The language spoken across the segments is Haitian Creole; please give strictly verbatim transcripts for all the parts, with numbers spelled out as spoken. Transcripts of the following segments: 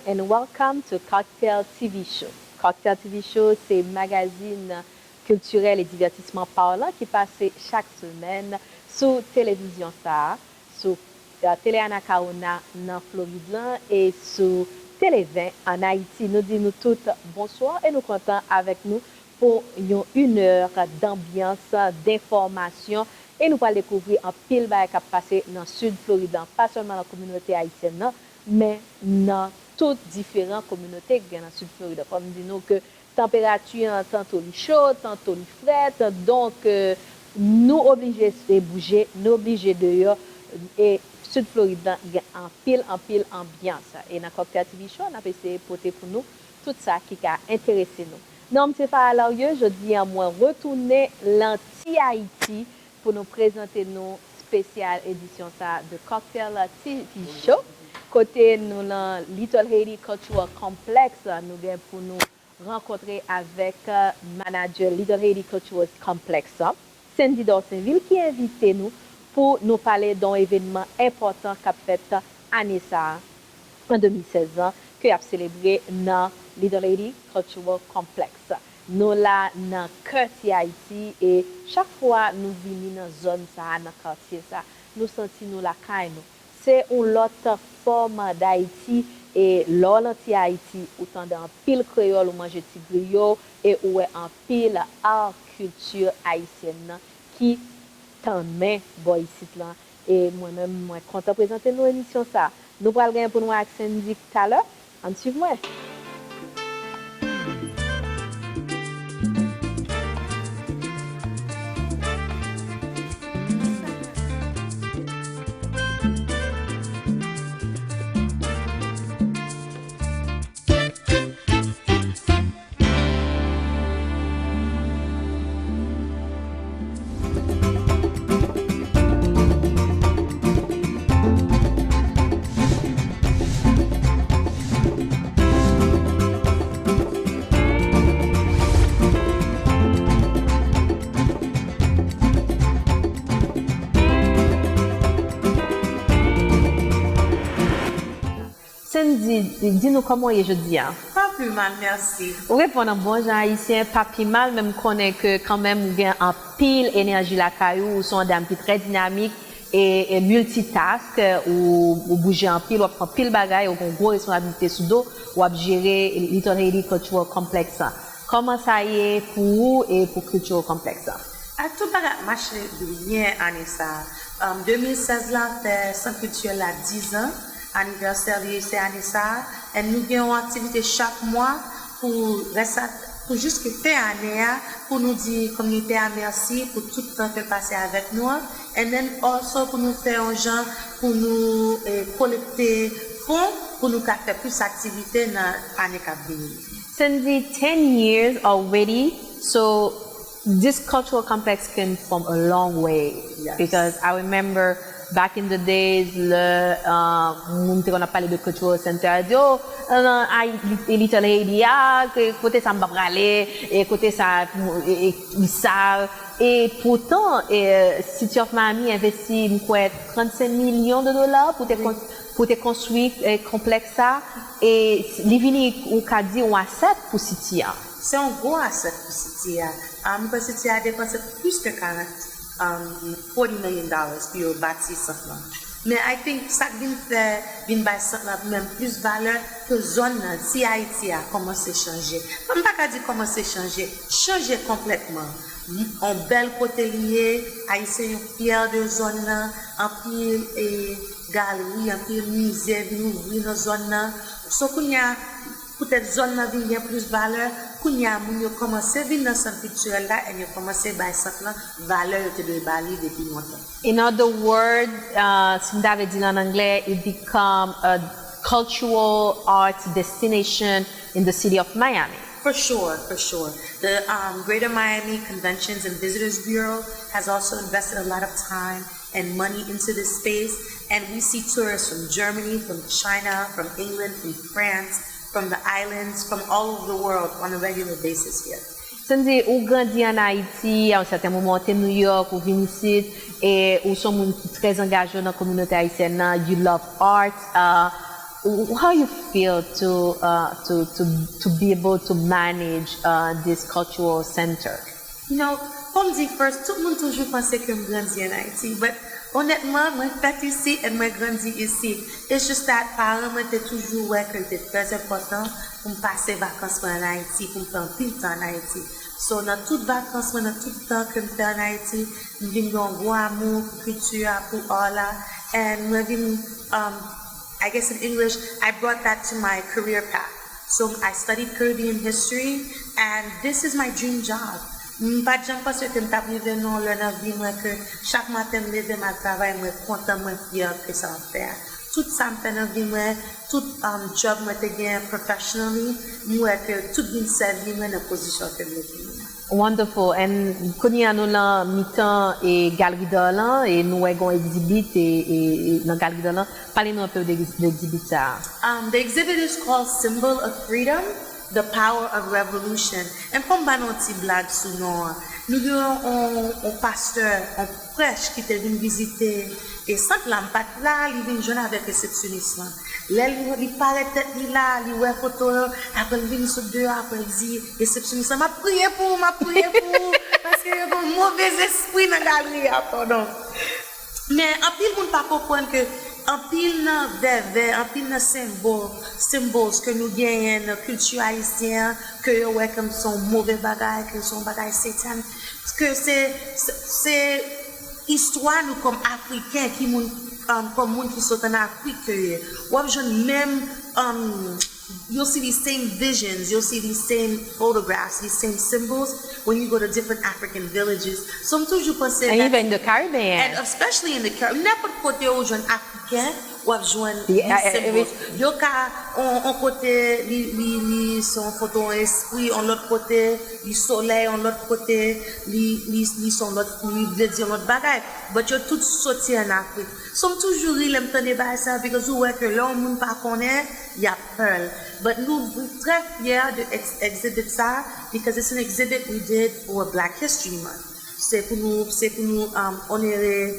And welcome to Cocktail T V Show. Cocktail T V Show se magazin kiltirèl e divètisman pa w lan ki pase chak semèn sou televizyon sa a, sou, eh, Tele Anacaona nan Florid lan e sou Tele ven ann Ayiti. Nou di nou tout bonswa e nou kontan avèk nou pou yon inè danbyans, denfòmasyon, e nou pral dekouvri anpil bagay k ap pase nan Sid Florid lan, pa sèlman nan kominote ayisyèn nan, men nan tout diferan kominote ki gen nan Sid Florid lan. Fò m di nou ke tanperati an, tanto li cho, tanto li frèt, donk, eh, nou oblije se bouje, nou oblije deyò, e Sid Florid lan gen anpil, anpil anbyans. E nan Cocktail T V Show, n ap eseye pote pou nou tout sa ki ka enterese nou. Non m se Farah Larieux, jodi a mwen retounen nan Ti Ayiti pou nou prezante nou espesyal edisyon sa a de Cocktail T V Show, kote nou nan Little Haiti Cultural Complex, nou gen pou nou rankontre avèk, eh, manadjè Little Haiti Cultural Complex, Sandy Dorsainville, ki envite nou pou nou pale de yon evènman enpòtan k ap fèt ane sa a, an de mil sèz lan, ke y ap selebre nan Little Haiti Cultural Complex. Nou la nan kè Ti Ayiti e chak fwa nou vini nan zòn sa a, nan katye sa a, nou santi nou lakay nou. Se yon lòt fòm d Ayiti, e lè w nan Ti Ayiti, ou tande anpil kreyòl, ou manje ti griyo, e ou wè anpil art kilti ayisyèn nan ki tanmen bò isit lan. E mwen menm, mwen kontan prezante nou emisyon sa a. Nou pral gen pou nou wè ak Sandy talè. Ann swiv mwen. Sandy, di nou kòman w ye jodi a? Pa pi mal, mèsi. Ou reponn an bon jan ayisyen, pa pi mal, men m konnen ke kanmenm ou gen anpil enèji lakay ou, ou se yon dam ki trè dinamik e, e miltitask, ou, ou bouje anpil, w ap fè anpil bagay, ou gen gwo responsablite sou do, w ap jere Little Haiti Cultural Complex lan. Kòman sa ye pou ou e pou Cultural Complex lan? A, tout bagay ap mache byen ane sa a. Um, de mil sèz la fè sant kiltirèl la diz an, anivèsè li se ane sa a. And nou gen yon aktivite chak mwa pou rès a, pou jiske fen ane a, pou nou di kominote a mèsi pou tout tan ke l pase avèk nou an. And then also pou nou fè yon jan pou nou, eh, kolekte fon pou nou ka fè plis aktivite nan ane k ap vini. Sandy, ten years already, so this cultural complex came from a long way. Yes. Because I remember back in the days, lè, uh, moun te konn ap pale de cultural center, yo di, oh, uh, Little Haiti a, ke, kote sa m pa prale, e kote sa, e, e, li sal. E poutan, e, City of Miami envesti, m kwè, trannsenk milyon de dola pou te, wi, kon-, pou te konstwi, e, konplèks sa. E li vini, ou ka di, yon asèt pou City a. Se yon gwo asèt pou City a. Ah, m kwè City a depanse plis ke karant, um, forty million dollars pou yo bati sant lan. Men I think sa k vin fè, vin bay sant lan menm plis valè ke zòn nan, Ti Ayiti a kòmanse chanje. M pa ka di kòmanse chanje, chanje konplètman. Yon bèl kote li ye, Ayisyen yo fyè de zòn nan, anpil, e, galri, anpil mize vin ouvri nan zòn nan. So kounye a, poutèt zòn nan vin gen plis valè, kounye a moun yo kòmanse vin nan sant kiltirèl la, e yo kòmanse bay sant lan valè yo te dwe ba li depi lontan. In other words, uh, si m ta vle di l an anglè, it become a cultural arts destination in the city of Miami. For sure, for sure. The, um, Greater Miami Conventions and Visitors Bureau has also invested a lot of time and money into this space, and we see tourists from Germany, from China, from England, from France, from the islands, from all over the world on a regular basis here. Sandy, ou grandi an Ayiti, a yon sèten moman, ou te New York, ou vin isit, e ou se yon moun ki trè angaje nan kominote ayisyèn nan, you love art, uh, How you feel to uh, to to to be able to manage uh, this cultural center? You know, fò m di first, tout moun toujou panse ke m grandi an Ayiti, but onètman, mwen fèt isi and mwen grandi isi. It's just that paran mwen te toujou wè ke l te trè enpòtan pou m pase vakans mwen an Ayiti, pou m fè anpil tan an Ayiti. So, nan tout vakans mwen, nan tout tan ke m fè an Ayiti, m vin gen yon gwo amou pou kilti a, pou art la, and mwen vin, um, I guess in English, I brought that to my career path. So I studied Caribbean history, and this is my dream job. M pa t janm panse ke m t ap rive nan lè nan vi mwen ke chak maten m leve m al travay, mwen kontan, mwen fyè ke sa m ap fè a. Tout sa m fè nan vi mwen, tout um, job mwen te gen professionally, m wè ke tout vin sèvi mwen nan pozisyon ke m ye kounye a. Wonderful. And kounye a nou nan mitan e Galerie d'Art lan e nou wè gen yon exhibit e, e, e nan Galerie d'Art lan. Pale nou anpe de, de exhibit sa a. Um, the exhibit is called Symbol of Freedom, the Power of Revolution. And fò m ba nou yon ti blag sou non an. Nou gen yon, yon pastè, yon prèch ki te vin vizite e sant la, m pa t la, li vin jwenn avèk resepsyonis lan. Lè li, li parèt tèt li la, li wè foto yo, apre l vin sot deyò, apre l di resepsyonis lan, "M ap priye pou ou, m ap priye pou ou, paske yo gen move zespri nan galri a, padon." Men anpil moun pa konprann ke anpil nan vèvè, anpil nan senbòl, symbols ke nou genyen nan kilti ayisyen an, ke yo wè kòm se yon move bagay, ke se yon bagay satanik, ke se, se, se istwa nou kòm Afriken, ki moun, um, kòm moun ki sot ann Afrik ke yo ye. W ap jwenn menm, um, you'll see these same visions, you'll see these same photographs, these same symbols when you go to different African villages. So m toujou panse And even the Caribbean. And especially in the Caribbean, nenpòt kote ou jwenn Afriken, w ap jwenn these symbols. Yo ka, on, on kote, li, li, li se yon foto yon espri, on lòt kote, li solèy, on lòt kote, li, li, li se yon lòt, li vle di yon lòt bagay. But yo tout soti ann Afrik. So m toujou ri lè m tande bagay sa, because ou wè ke lè yon moun pa konnen, y ap pè l. But nou trè fyè de ex- exhibit sa, because it's an exhibit we did for Black History Month. Se pou nou, se pou nou um, onere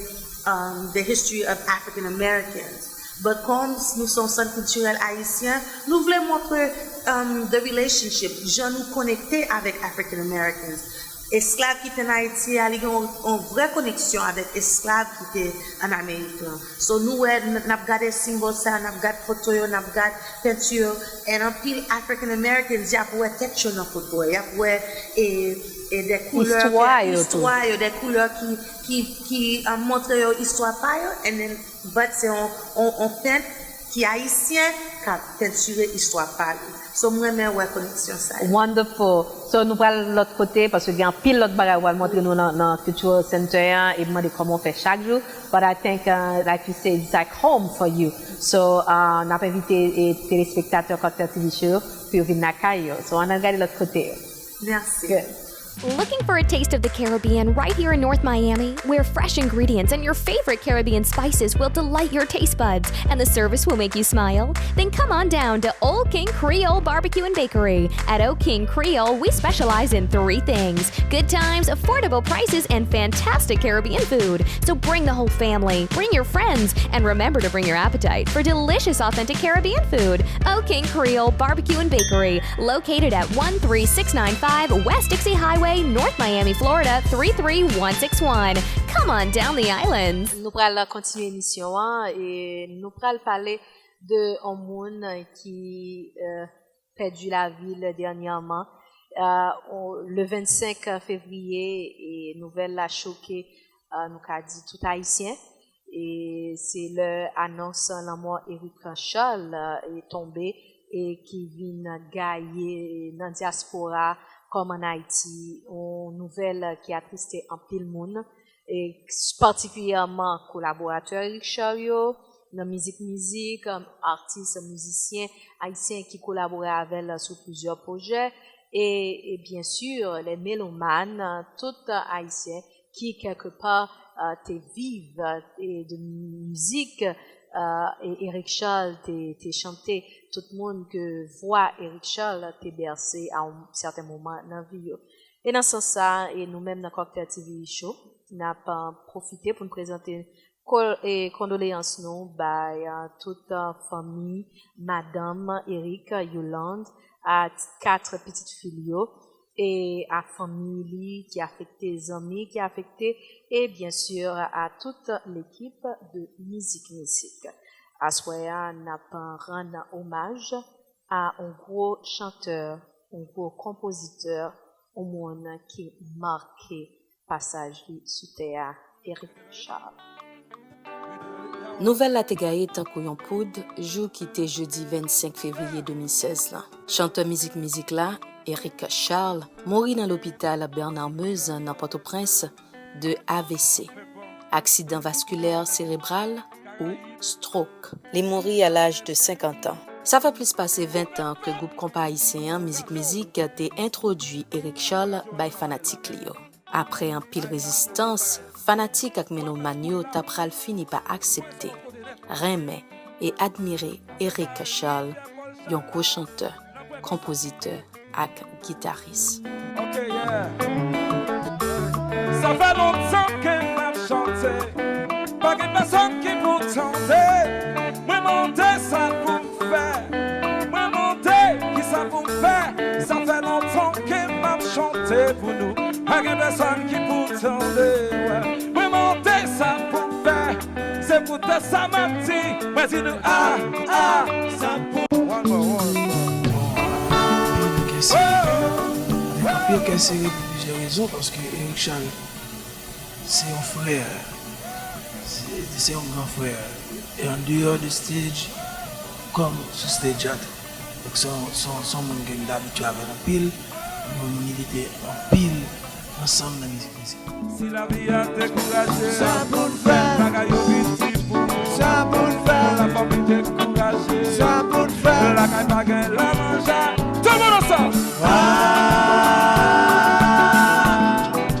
um, the history of African Americans. But kòm nou se yon sant kiltirèl ayisyen, nou vle montre um, the relationship, jan nou konekte avèk African Americans. Esklav ki te an Ayiti a, li gen yon, yon vrè koneksyon avèk esklav ki te ann Amerik lan. So nou wè, n- n ap gade simbòl sa, n ap gade foto yo, n ap gade penti yo, and anpil African Americans, y ap wè tèt yo nan foto a, y ap wè e, e de koulè, Istwa yo tou. Istwa yo, de koulè ki, ki, ki um, montre yo istwa pa yo, and then, but se yon, yon, yon pent ki ayisyen k ap pentire istwa pa li. So m renmen wè koneksyon sa yo. Wonderful. So nou pral lòt kote paske gen anpil lòt bagay ou pral montre nou nan, nan Cultural Center an e m mande kòman w fè chak jou. But I think, uh, like you say, it's like home for you. So uh, n ap envite e, telespektatè Cocktail T V Show pou yo vin lakay yo. So ann al gade lòt kote yo. Merci. Good. Looking for a taste of the Caribbean right here in North Miami, where fresh ingredients and your favorite Caribbean spices will delight your taste buds and the service will make you smile? Then come on down to Old King Creole Barbecue and Bakery. At Old King Creole, we specialize in three things: good times, affordable prices, and fantastic Caribbean food. So bring the whole family, bring your friends, and remember to bring your appetite for delicious, authentic Caribbean food. Old King Creole Barbecue and Bakery, located at one three six nine five West Dixie Highway, North Miami, Florida three three one six one. Come on down the islands. Nou pral kontinye emisyon an e nou pral pale de yon moun ki euh, pèdi lavi l dènyèman. Euh, on- le vennsenk fevriye, e nouvèl la choke, euh, nou ka di, tout Ayisyen. E se lè anons lanmò Eric Charles euh, e tonbe e ki vin gaye nan dyaspora kòm ann Ayiti, yon nouvèl ki atriste anpil moun, e patikilyèman kolaboratè Eric Charles yo, nan mizik mizik, atis, mizisyen ayisyen ki kolabore avè l sou plizyè pwojè, e, e byen si, lè melomàn, tout ayisyen ki kèlkepa te viv e de mizik e Eric Charles te, te chante, tout moun ke vwa Eric Charles te bèse a yon sèten moman nan vi yo. E nan sans sa, e nou menm nan Cocktail T V Show, n ap pwofite pou n prezante Kol- e kondoleyans nou bay, euh, tout, euh, fanmi madanm Eric, Yolande, a t- kat pitit fi l yo, e a fanmi li ki afekte, zanmi ki afekte, e byen si a tout lekip de Mizik Mizik. Aswè a, n ap rann omaj a yon gwo chantè, yon gwo konpozitè, yon moun ki make pasaj li sou tè a, Eric Charles. Nouvèl la te gaye tankou yon poud jou ki te jedi vennsenk fevriye de mil sèz la. Chantè Mizik Mizik la, Eric Charles, mouri nan lopital Bernard Meuze nan Pòtoprens de A V C, aksidan vaskilè serebral ou stroke. Li mouri a laj de senkant an. Sa fè plis pase ven tan ke gwoup konpa ayisyen an, Mizik Mizik, te entwodui Eric Charles bay fanatik li yo. Apre anpil rezistans, fanatik ak melomàn yo ta pral fini pa aksepte, renmen e admire Eric Charles, yon gwo chantè, konpozitè ak gitaris. Ok, yeah. Sa fè lontan ke m ap chante, pa gen pèsòn ki pou tande. Mwen mande sa pou m fè, mwen mande kisa pou m fè. Sa fè lontan ke m ap chante pou nou, pa gen pèsòn ki pou tande. Mwen mande sa pou m fè, se poutèt sa m ap di, mwen di nou a, a, sa pou. One more, one more. Anpil kè sere. Anpil kè sere pou plizyè rezon, paske Eric Charles, se yon frè. Se, se yon gran frè. E an deyò de stage, kòm sou stage a tou. Donk, se yon, se yon, se yon moun ke m te abitye avè l anpil. Yon moun ki te anpil ansanm nan mizik. Si lavi a dekouraje, sa pou n fè? Bagay yo vin di pou nou, sa pou n fè? Lafanmi dekouraje, sa pou n fè? Lakay pa gen la manje, tout moun ansanm. Ah,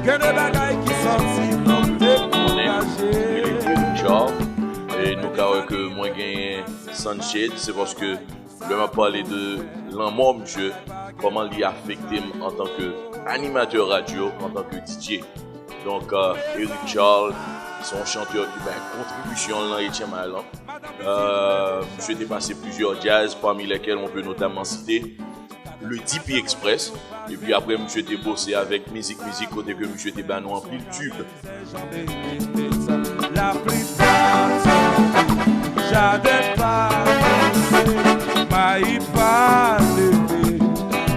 gen de bagay ki sòti pou dekouraje. Mwen rele Eric Charles, e nou ka wè ke mwen genyen sunshade, se paske lè m ap pale de lanmò misye, kòman li afekte m antanke animatè radyo, antanke D J. Donk, euh, Eric Charles, se yon chantè ki bay kontribisyon l nan H M I lan. Euh, misye te pase plizyè djaz, parmi lesquels on peut notamment citer le D P Express. Epi apre, misye te bose avèk Mizik Mizik, kote ke misye te ba nou anpil tube. Lapli pa tonbe, jaden pa pouse, mayi pa leve,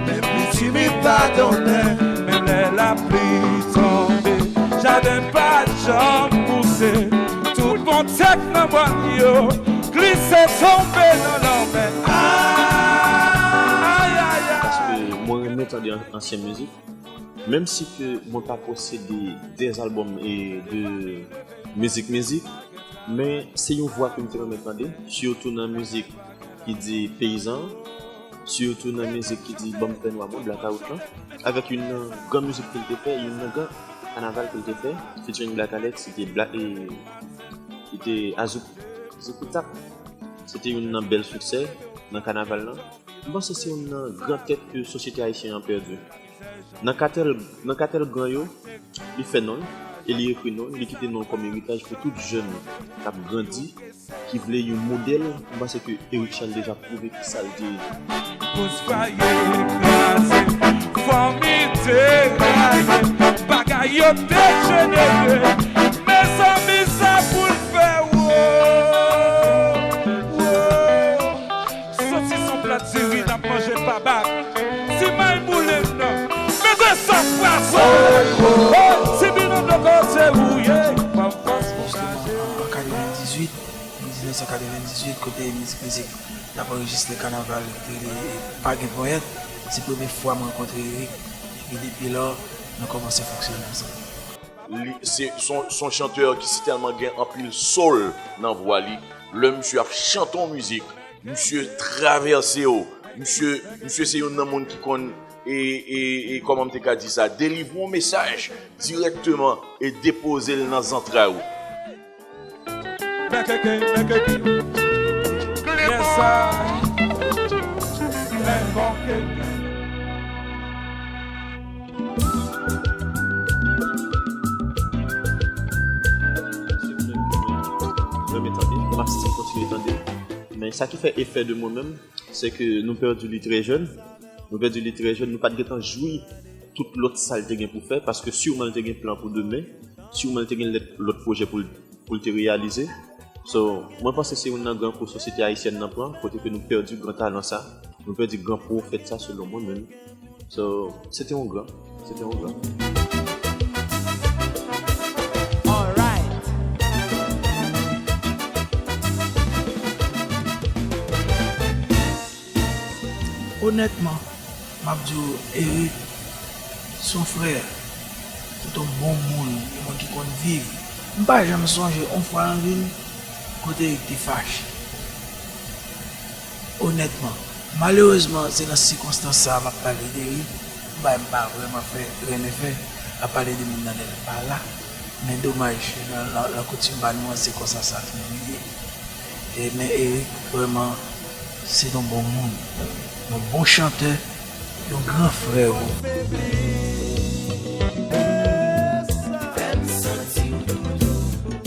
men piti mi pa donnen, menm lè lapli tonbe, jaden pa janm pouse, tout bon tèt nan mòn yo glise tonbe nan lanmè. Ay, ay, ay. Paske mwen renmen tande an- ansyen mizik. Menm si ke mwen pa posede de albòm e de mizik mizik, men se yon vwa ke m te renmen tande, sitou nan mizik ki di peyizan, sitou nan mizik ki di ban m fè nwa mwen, blakawout lan, avèk youn nan gran mizik ke l te fè, youn nan gran kanaval ke l te fè, featuring Black Alex, se te Bla-, e, se te Azouk-, Azoukoutak. Se te youn nan bèl siksè nan kanaval lan. M panse se youn nan gran tèt ke sosyete ayisyen an pèdi. Nan katè l, nan katè l gran yo, li fè non l, e li ekri non l, li kite non l kòm eritaj pou tout jèn k ap grandi, ki vle yon modèl. M panse ke Eric Charles deja pwouve ki sa l te ye. Pous fwaye kraze, fanmi deraye, bagay yo dejenere. Mezanmi, sa pou l fè, wo, wo. Soti sou plat diri, n ap manje pa bak. Ti may boule m nan, mete sa pwason. Oh, ti binon de kote ou ye, ban m fòs pou kache. Jisteman, an, an katrevendizuit, an mil nèf san katrevendizuit, kote Mizik Mizik t ap anrejistre kanaval ki te rele Pa Gen Ponyèt, se premye fwa m rankontre Eric. Epi depi lò, nou kòmanse fonksyone ansanm. Li, se, se yon, se yon chantè ki sitèlman gen anpil soul nan vwa li. Lè misye ap chante yon mizik, misye travèse w. Misye, misye se youn nan moun ki konn, e, e, e, kòman m te ka di sa, delivre yon mesaj dirèkteman e depoze l nan zantray ou. Mèkèkè, mèkèkè. Yes, I. Mèkèkè. Sa ki fè efè de mwen menm, se ke nou pèdi li trè jèn. Nou pèdi li trè jèn, nou pa t gentan jwi tout lòt sa l te gen pou fè, paske siman l te gen plan pou demen, siman l te gen lèt, lòt pwojè pou l, pou l te reyalize. So, mwen panse se youn nan gran kou sosyete ayisyèn nan pran, kote ke nou pèdi gran talan sa, nou pèdi gran pwofèt sa, selon mwen menm. So, se te yon gran, se te yon gran. Alright. Onètman, m ap di w, Eric, se yon frè, se t yon bon moun, yon moun ki konn viv. M pa janm sonje yon fwa nan vi m kote Eric te fache. Onètman, malerezman, se nan sikonstans sa a m ap pale de li. M pa, m pa vrèman fè, renmen fè, ap pale de moun nan lè l pa la. Men domaj, nan, nan, nan koutim pa nou an, se konsa sa toujou ye. E, men Eric, vrèman, se yon bon moun, yon bon chantè, yon gran frè wi.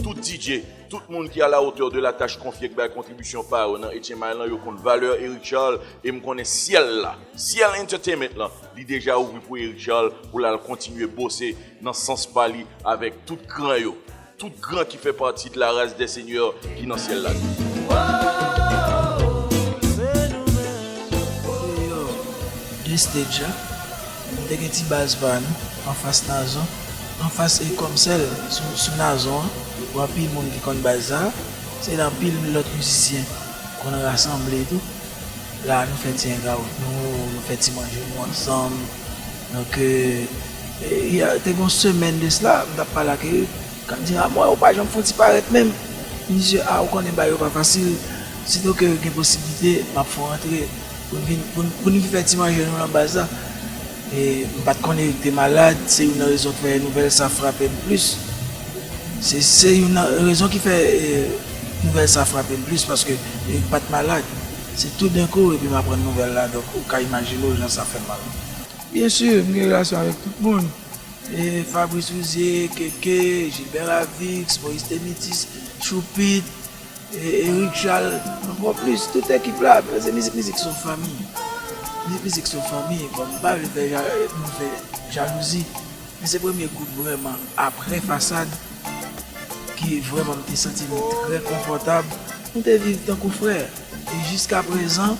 Tout D J, tout moun ki a la hauteur de la tâche konfye k bay kontribisyon pa yo nan H M I lan, yo konn valè Eric Charles, e m konnen syèl la, syèl entertainment lan, li deja ouvri pou Eric Charles pou l al kontinye bose nan sans pa li avèk tout gran yo, tout gran ki fè pati de la race des seigneurs ki nan syèl la. Deyò de stage la, nou te gen ti baz pa nou, anfas Nazon, anfas Ekomsèl, sou, sou Nazon an, gen anpil moun ki konn baz sa, se la anpil lòt mizisyen konn rasanble tou. La, nou fè ti hangout nou, nou fè ti manje nou ansanm. Donk, e, e, te gen yon semèn de sla, m t ap pale ak Eric, Kandy, a mwen, ou pa janm fè yon ti parèt menm. Misye, a, ou konnen bagay yo pa fasil. Sitò ke gen posiblite, m ap fè w antre. Pou n vin, pou n, pou n vin fè ti manje nou nan baz la. E m pa t konnen Eric te malad, se youn nan rezon k fè nouvèl sa frape m plis. Se, se youn nan rezon ki fè e, nouvèl sa frape m plis, paske Eric pa t malad. Se toudenkou epi m aprann nouvèl la, donk ou ka imajine w jan sa fè m mal. Byen si, m gen relasyon avèk tout moun. E Fabrice Rouzier, Keke, Gilbert Ravix, Moïse Temitis, Choupit, e Eric Charles, ankò plis, tout ekip la, paske mizik, mizik se yon fanmi. Mizik, mizik se yon fanmi, bon, m pa vle fè ja-, moun fè jalouzi, men se premye gwoup vrèman, aprè Fasad, ki vrèman m te santi m trè konfòtab. Nou te viv tankou frè. E jiskaprezan,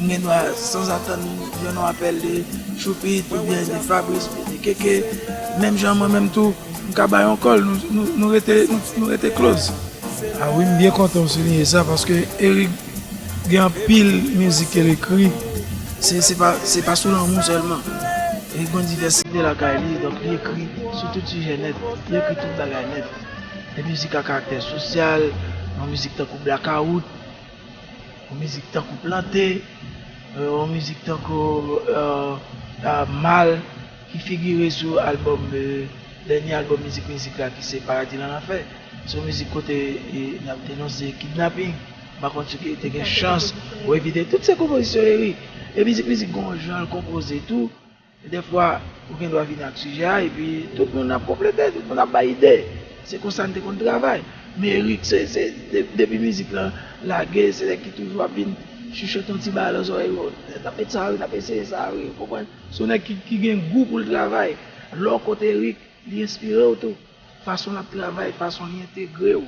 m gen dwa sanzatann jwenn yon apèl de Choupit oubyen de Fabrice oubyen de Keke. Menm jan mwen menm tou, m ka ba yon kòl, nou, nou, nou rete, nou, nou rete close. A wi, m byen kontan w souliye sa, paske Eric gen anpil mizik ke l ekri. Se, se pa, se pa sou lanmou sèlman. Eric gen yon divèsite lakay li, donk li ekri sou tout sijè nèt. Li ekri tout bagay nèt. De mizik a karaktè sosyal, yon mizik tankou Blakawout, yon mizik tankou Plante, yon mizik tankou Mal ki figire sou albòm, dènye albòm Mizik Mizik la ki se Paradi nan Lanfè. Se yon mizik kote n ap denonse kidnaping. M pa konn si te gen chans ou evite. Tout se konpozisyon Eric. E Mizik Mizik gen yon jan l konpoze tou. Dèfwa, ou gen dwa vini ak sijè a, epi tout moun ap konplete, tout moun ap bay ide. Se konsa n te konn travay. Men Eric, se, se, de, depi mizik lan lage, se nèg ki toujou ap vin chichote yon ti bagay nan zòrèy ou. N ap met sa wi, n ap eseye sa wi, ou konprann? Se yon nèg ki, ki gen gou pou l travay. Lè w kote Eric, li enspire w tou. Fason l ap travay, fason li entegre w.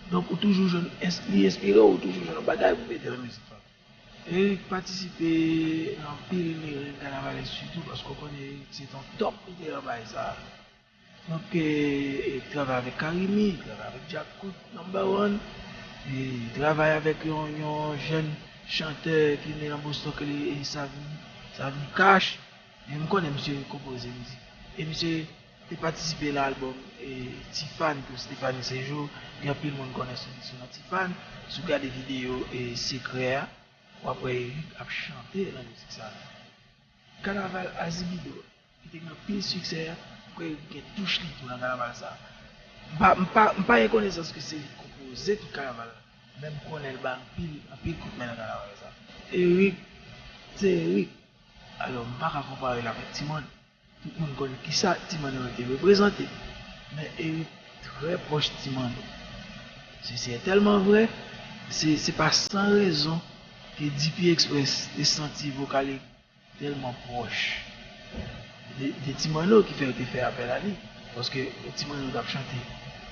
Donk, ou toujou jwenn, li enspire w, ou toujou jwenn yon bagay pou mete nan mizik lan. Eric patisipe nan anpil merengue kanavalis sitou paske w konnen Eric se t on top leader nan bagay sa. Donk, e, e, travay avèk Carimi, travay avèk Djakout, number one, e travay avèk yon, yon jèn chantè ki ne nan Boston ki rele Savni, Savni Cash. E m konnen misye konpoze mizik. E misye te patisipe nan albòm e, Tifan pou Stephanie Sejour. Gen anpil moun konnen sou, sou non Tifan. Si w gade videyo e, Sekrè a, w ap wè Eric ap chante nan mizik sa. Kanaval Azibido, ki te gen anpil siksè a, m kwè Eric gen touch li tou nan kanaval sa. M pa, m pa, m pa gen konesans ke se li k konpoze tout kanaval la, men m konnen l bay anpil, anpil kout men nan kanaval sa. Eric, se Eric. Alò, m pa ka konpare l avèk Ti Manno. Tout moun konn kisa Ti Manno te reprezante. Men Eric trè pwòch Ti Manno. Se sètènman vrè, Se, se pa san rezon ke D P Express te santi vokal Eric tèlman pwòch de, de Ti Manno ki fè yo te fè apèl a li. Paske Ti Manno t ap chante,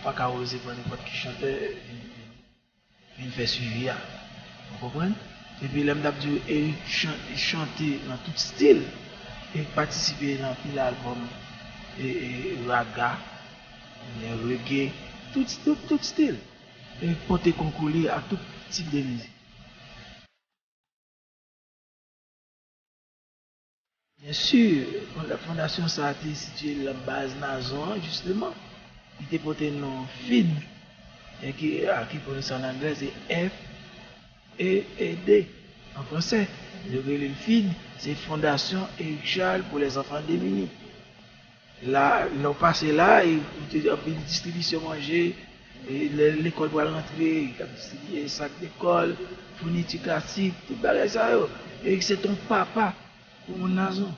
pa ka oze pran nenpòt ki chantè vin, vin, vin fè swivi a. Ou konprann? Epi lè m t ap di w, Eric chan-, chante nan tout stil. Eric patisipe nan anpil albòm e, e, raga, oubyen reggae, tout, tout, tout stil. Eric pote konkou li a tout tip de mizik. Byen si, fondasyon sa a te sitiye l nan baz Nazon an, jisteman. Li te pote non FEED, e ki, a, ki pwononse an anglè, se F E E D, an fransè. Yo rele l FEED, se Fondasyon Eric Charles pour les enfants démunis. La, lè w pase la, e, ou te anpil distribisyon manje, e lè lekòl pral rantre, y ap distribiye sak lekòl, founiti klasik, tout bagay sa yo. Eric se t on papa pou moun Nazon.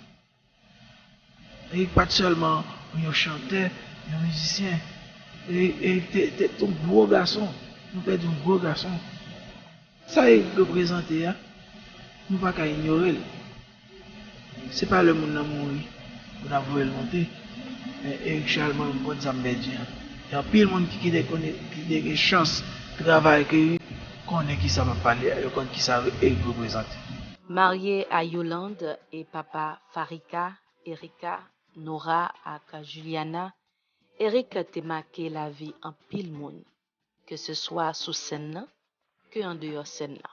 Eric pa t sèlman yon chantè, yon mizisyen. Eric, Eric te, te, te yon gwo gason. Nou pèdi yon gwo gason. Sa Eric reprezante a, nou pa ka inyore l. Se pa lè moun nan mouri pou n ap voye l monte. Men Eric Charles, mwen, m konn sa m pèdi an. Gen anpil moun ki, ki te konnen, ki te gen chans travay ak Eric, konnen kisa m ap pale a, yo konn kisa Eric reprezante. Marye a Yolande e papa Farika, Erika, Nora ak Juliana, Eric te make lavi anpil moun, ke se swa sou sèn nan, ke andeyò sèn nan.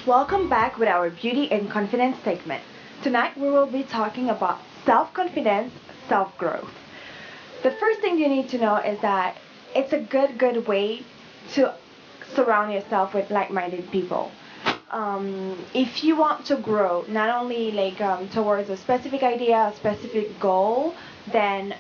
Welcome back with our beauty and confidence segment. Tonight we will be talking about self-confidence, self-growth. The first thing you need to know is that it's a good, good way to surround yourself with like-minded people. Um, if you want to grow, not only like, um, towards a specific idea, a specific goal, then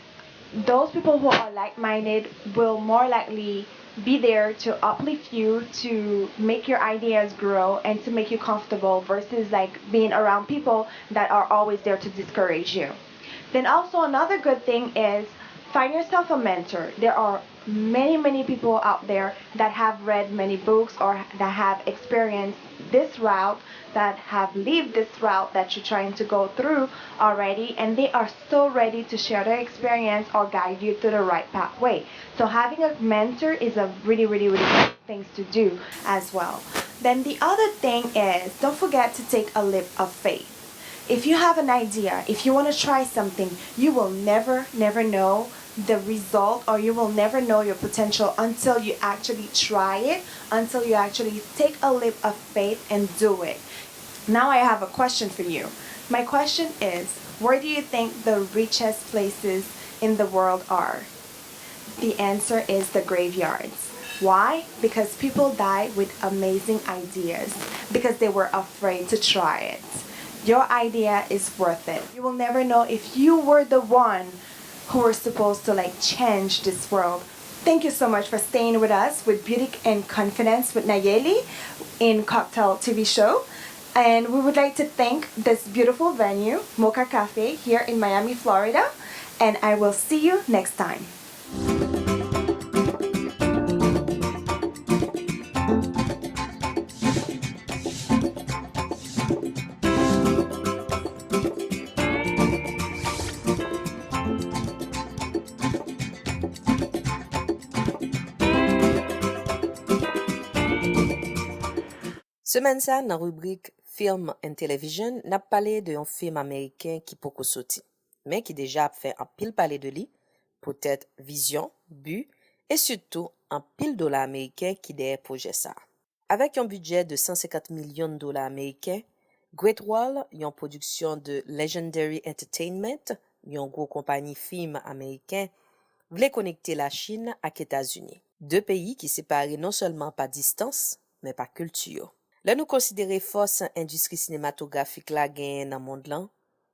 those people who are like-minded will more likely be there to uplift you, to make your ideas grow, and to make you comfortable versus like being around people that are always there to discourage you. Then also another good thing is find yourself a mentor. There are many, many people out there that have read many books or that have experienced this route, that have lived this route that you're trying to go through already, and they are so ready to share their experience or guide you to the right pathway. So having a mentor is a really, really, really good thing to do as well. Then the other thing is, don't forget to take a leap of faith. If you have an idea, if you want to try something, you will never, never know the result, or you will never know your potential until you actually try it, until you actually take a leap of faith and do it. Now I have a question for you. My question is, where do you think the richest places in the world are? The answer is the graveyards. Why? Because people die with amazing ideas because they were afraid to try it. Your idea is worth it. You will never know if you were the one who were supposed to, like, change this world. Thank you so much for staying with us with Beauty and Confidence with Nayeli in Cocktail T V show. And we would like to thank this beautiful venue, Mocha Cafe, here in Miami, Florida. And I will see you next time. Semèn sa, nan ribrik Film and Television, n ap pale de yon fim ameriken ki poko soti, men ki deja ap fè anpil pale de li, poutèt vizyon, bi, e sitou anpil dola ameriken ki dèyè pwojè sa a. Avèk yon bidjè de san senkant milyon dola ameriken, Great Wall, yon pwodiksyon de Legendary Entertainment, yon gwo konpayi fim ameriken, vle konekte Lachin ak Etazini, de peyi ki separe non sèlman pa distans, men pa kilti yo. Lè nou konsidere fòs endistri sinematografik la genyen nan mond lan,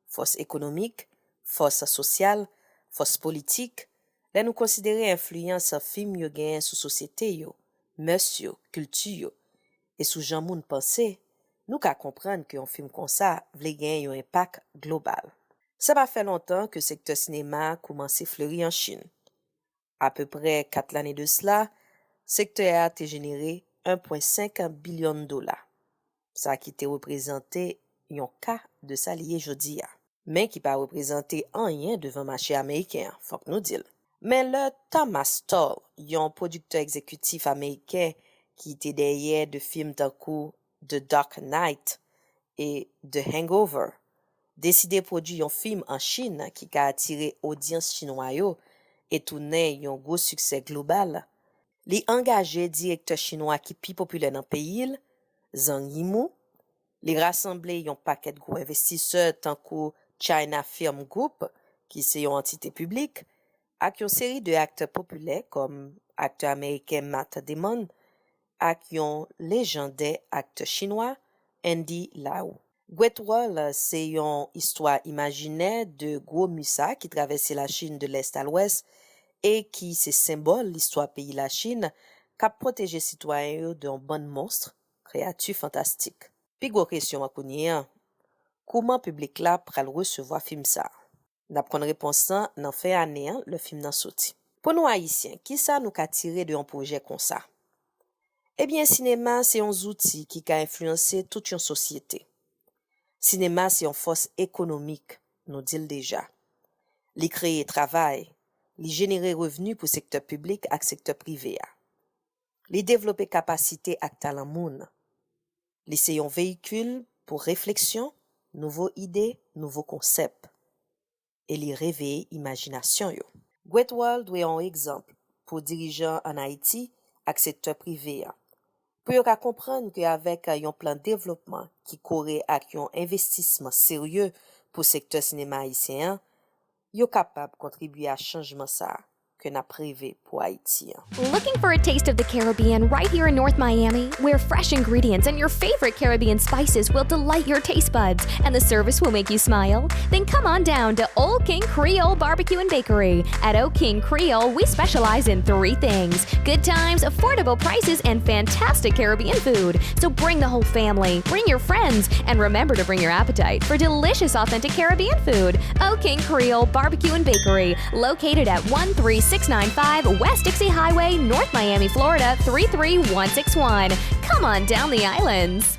fòs ekonomik, fòs sosyal, fòs politik, lè nou konsidere enfliyans fim yo genyen sou sosyete yo, mès yo, kilti yo, e sou jan moun panse, nou ka konprann ke yon fim konsa vle genyen yon enpak global. Sa pa fè lontan ke sektè sinema a koumanse fleri an Chin. Apeprè kat lane de sila, sektè a te jenere en pwen senk bilyon dola, sa ki te reprezante yon ka de sa li ye jodi a, men ki pa reprezante anyen devan mache ameriken an, fòk nou di l. Men lè Thomas Tull, yon pwodiktè egzekitif ameriken ki te dèyè de fim tankou The Dark Knight e The Hangover, deside pwodui yon fim an Chin ki ka atire odyans chinwa yo e tounen yon gwo siksè global, li angaje direktè chinwa ki pi popilè nan peyi l, Zhang Yimou, li rasanble yon pakèt gwo envestisè tankou China Film Group, ki se yon antite piblik, ak yon seri de aktè popilè kòm aktè ameriken Matt Damon ak yon lejandè aktè chinwa, Andy Lau. Great Wall se yon istwa imajinè de gwo mi sa ki travèse Lachin de lès a lwès e ki se senbòl istwa peyi Lachin k ap pwoteje sitwayen yo de yon bann mons, kreyati fantastik. Pi gwo kesyon an kounye a, kouman piblik la pral resevwa fim sa a? N ap konn repons lan nan fen ane an, lè fim nan soti. Pou nou Ayisyen, kisa nou ka tire de yon pwojè konsa? Ebyen, sinema se yon zouti ki ka enfliyanse tout yon sosyete. Sinema se yon fòs ekonomik, nou di l deja. Li kreye travay, li jenere revni pou sektè piblik ak sektè prive a. Li devlope kapasite ak talan moun. Li se yon veyikil pou refleksyon, nouvo ide, nouvo konsèp. E li reveye imajinasyon yo. Great Wall dwe yon egzanp pou dirijan ann Ayiti ak sektè prive a, pou yo ka konprann ke avèk yon plan devlopman ki kore ak yon envestisman serye pou sektè sinema ayisyen an, yo kapab kontribye a chanjman sa a ke n ap reve pou Ayiti an. Looking for a taste of the Caribbean right here in North Miami, where fresh ingredients and your favorite Caribbean spices will delight your taste buds and the service will make you smile? Then come on down to Old King Creole Barbecue and Bakery. At Old King Creole, we specialize in three things: good times, affordable prices, and fantastic Caribbean food. So bring the whole family, bring your friends, and remember to bring your appetite for delicious, authentic Caribbean food. Old King Creole Barbecue and Bakery, located at one three six nine five West Dixie Highway, North Miami, Florida three three one six one. Come on down the islands.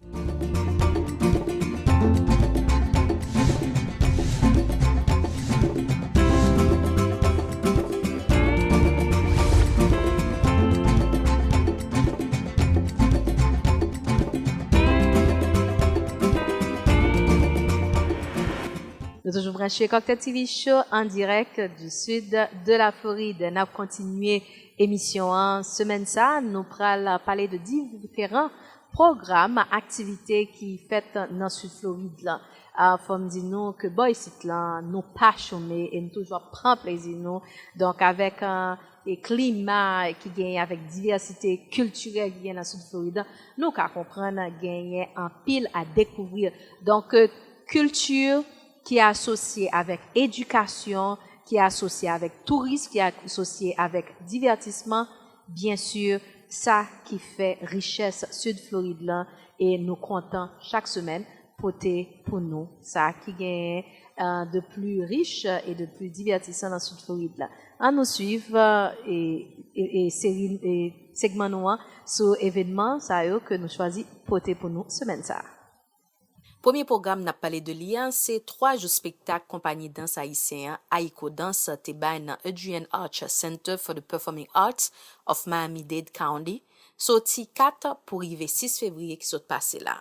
Nou toujou branche Cocktail T V Show en direct du sud de la Floride. N ap kontinye emisyon an semèn sa. Nou pral pale de diferan pwogram, aktivite ki fèt nan Sid Florid lan. Ah, fò m di nou ke bò isit lan, nou pa chome e nou toujou ap pran plezi nou. Donk, avèk, ah, e klima ki genyen, avèk divèsite kiltirèl ki genyen nan Sid Florid lan, nou ka konprann genyen anpil a dekouvri. Donk, kilti ki asosye avèk edikasyon, ki asosye avèk touris, ki asosye avèk divètisman, byen si, sa ki fè richès Sid Florid lan, e nou kontan chak semèn pote pou nou sa ki genyen, euh, de pli rich e de pli divètisan nan Sid Florid la. Ann nou swiv, euh, e, e, e seri, e segman nou an sou evènman sa yo ke nou chwazi pote pou nou semèn sa a. Premye pwogram n ap pale de li a, se twa jou spektak konpayi dans ayisyen an, Ayiko Dans, te bay nan Adrienne Archer Center for the Performing Arts of Miami-Dade County, soti kat pou rive sis fevriye ki sot pase la.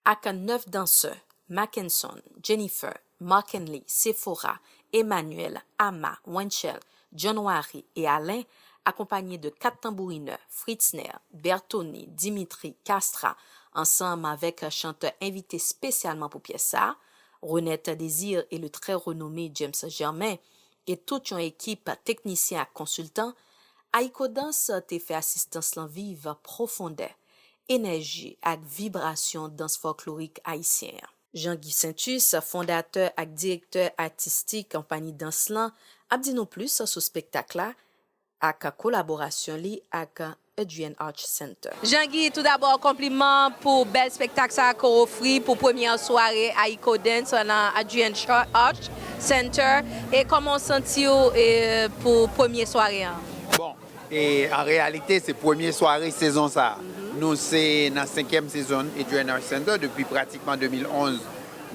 Ak nèf dansè, Mackenson, Jennifer, Markenly, Sephora, Emmanuel, Ama, Wenchel, John Wary e Alain, akonpanye de kat tanbourinè, Fritzner, Bertony, Dimitri, Castra, ansanm avèk chantè envite espesyalman pou pyès sa a, Renette Désir e le trè renome James Germain, e tout yon ekip teknisyen ak konsiltan, Ayikodans te fè asistans lan viv pwofondè, enèji ak vibrasyon dans fòklorik ayisyen an. Jean-Guy Saintus, fondatè ak direktè atistik konpayi dans lan, ap di nou plis sou spektak la ak kolaborasyon li ak Adrienne Acht Center. Jean-Guy, toudabò, konpliman pou bèl spektak sa a ke w ofri pou premyè sware Ayiko Dance nan Adrienne Acht Center. E kòman w santi w, e, pou premye sware an? Bon, e an reyalite, se premye sware sezon sa a. Nou se nan senkyèm sezon Adrienne Acht Center depi pratikman de mil onz.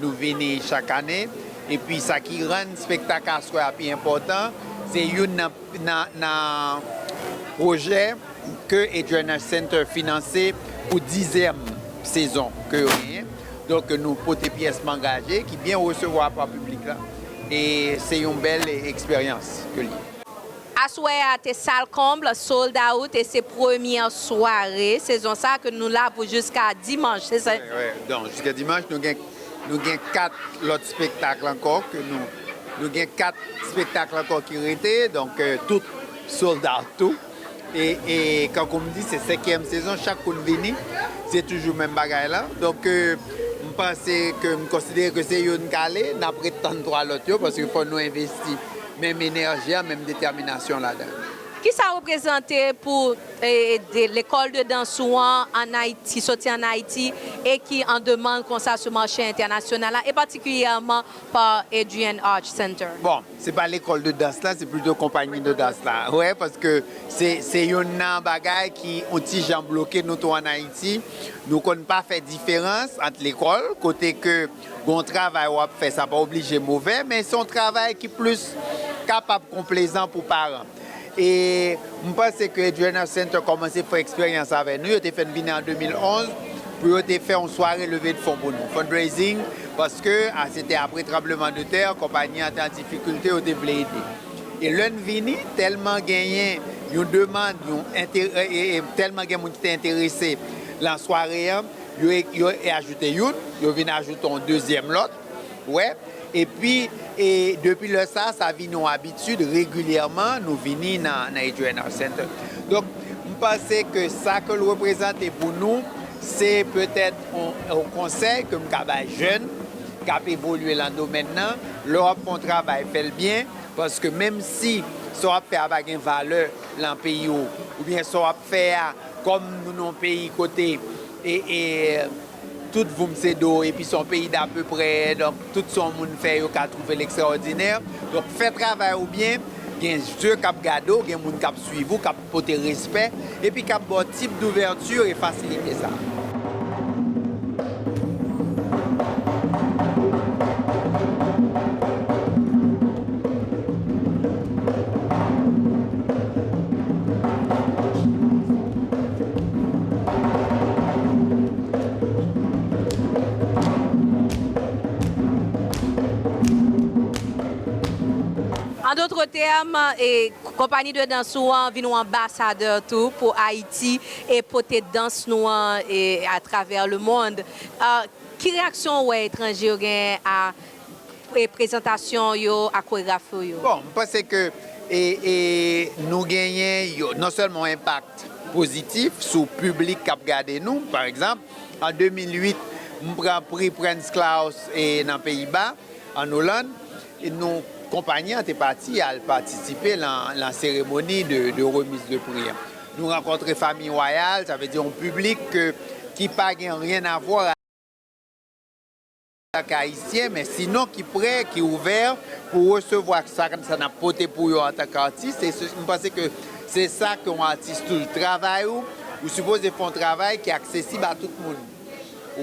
Nou vini chak ane. Epi sa ki rann spektak aswè a pi enpòtan, se youn nan, nan, nan pwojè ke Adrienne Acht Center finanse pou dizyèm sezon ke yo genyen. Donk, nou pote pyès Mangaje ki byen resevwa pa piblik la. E se yon bèl eksperyans ke li ye. Aswè a te sal konb, sold out, e se premyè sware sezon sa ke nou la pou jiska dimanch, se sa? Wi, wi. Donk, jiska dimanch, nou gen, nou gen kat lòt spektak ankò ke nou, nou gen kat spektak ankò ki rete, donk, euh, tout sold out tou. E, e kankou m di, se senkyèm sezon, chak kou n vini, se toujou menm bagay la. Donk, euh, m panse ke, m konsidere ke se youn k ale, n ap ret tann twa lòt yo, paske fò nou envesti menm enèji a, menm detèminasyon ladan. Kisa reprezante pou, e, de, lekòl de dans ou an, ann Ayiti, soti ann Ayiti, e ki an demann konsa sou mache entènasyonal la, e patikilyèman pa Adrienne Acht Center? Bon, se pa lekòl de dans la, se plito konpayi de dans la. Wi, paske se, se youn nan bagay ki yon ti jan bloke nou tou ann Ayiti. Nou konn pa fè diferans ant lekòl, kote ke gon travay w ap fè, sa pa oblije move, men se yon travay ki plis kapab konplezan pou paran. E m panse ke Adrienne Acht Center kòmanse fè eksperyans avè nou. Yo te fè n vini an de mil onz pou yo te fè yon sware leve de fon pou nou, fundraising, paske, a, se te apre tranbleman de tè, konpayi an te an difikilte, yo te vle ede. E lè n vini, tèlman genyen yon demann, yon enterè, e, e, tèlman gen moun ki te enterese lan sware an, yo, yo ajoute youn, yo vin ajoute yon dezyèm lòt, wè. Epi, e depi lè sa, sa vin yon abitid, regilyèman, nou vini nan, nan Adrienne Acht Center. Donk, m panse ke sa ke l reprezante pou nou, se petèt yon, yon konsèy ke m ka bay jèn k ap evolye lan domèn nan. Lè w ap fè yon travay, fè l byen, paske menm si sa w ap fè a pa gen valè lan peyi w, oubyen sa w ap fè a, kòm nou nan yon peyi kote, e, e, tout voum se do, epi se yon peyi dapeprè, donk, tout sa yon moun fè, yo ka twouve l ekstraòdinè. Donk, fè travay ou byen, gen je k ap gade w, gen moun k ap swiv ou, k ap pote respè, epi k ap ba w tip douvèti e fasilite sa. An dòt tèm, e, konpayi de dans ou an vin yon anbasadè tou pou Ayiti e pote dans nou an, e, atravè lemonn. A, ki reyaksyon w wè etranje yo genyen a, e, prezantasyon yo, a koregrafi yo? Bon, m panse ke, e, e, nou genyen yo, non sèlman yon enpak pozitif sou piblik k ap gade nou. Pa egzanp, an de mil uit, m pran pri Prens Claus, e, nan Peyiba, ann Olann, e nou, konpayi an te pati al patisipe lan, lan seremoni de, de remiz de pri an. Nou rankontre fanmi wayal, sa vle di yon piblik ke, ki pa gen ryen a vwa ak Ayisyen, men sinon ki prè, ki ouvè pou resevwa sa, sa n ap pote pou yo antanke atis. E se, m panse ke se sa ke yon atis toujou, travay ou, ou sipoze fè yon travay ki aksesib a tout moun.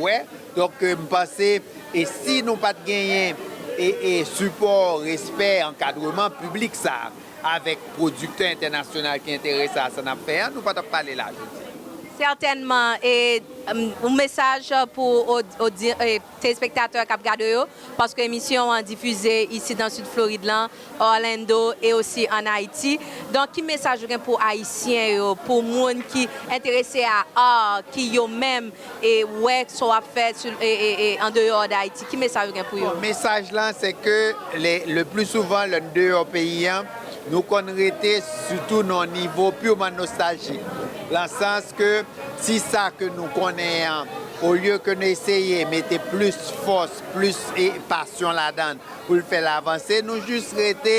Wè, donk, euh, m panse, e si nou pa t genyen, e, e sipò, respè, ankadreman piblik sa, avèk pwodiktè entènasyonal ki enterese a sa n ap fè an, nou pa t ap pale la jodi a. Sètènman, e, m, yon mesaj pou odi-, odi-, e, telespektatè k ap gade yo, paske emisyon an difize isit nan Sid Florid lan, Orlando e osi ann Ayiti. Donk, ki mesaj ou gen pou Ayisyen yo, pou moun ki enterese a art, ki yo menm, e, wè sa w ap fè sou, e, e, e, an deyò d Ayiti? Ki mesaj ou gen pou yo? Bon, mesaj lan, se ke le, le pli souvan, lè n deyò peyi an, nou konn rete sitou nan yon nivo purman nostaljik. Nan sans ke si sa ke nou konnen an, olye ke nou eseye mete plis fòs, plis, e, pasyon ladan l pou l fè l avanse, nou jis rete,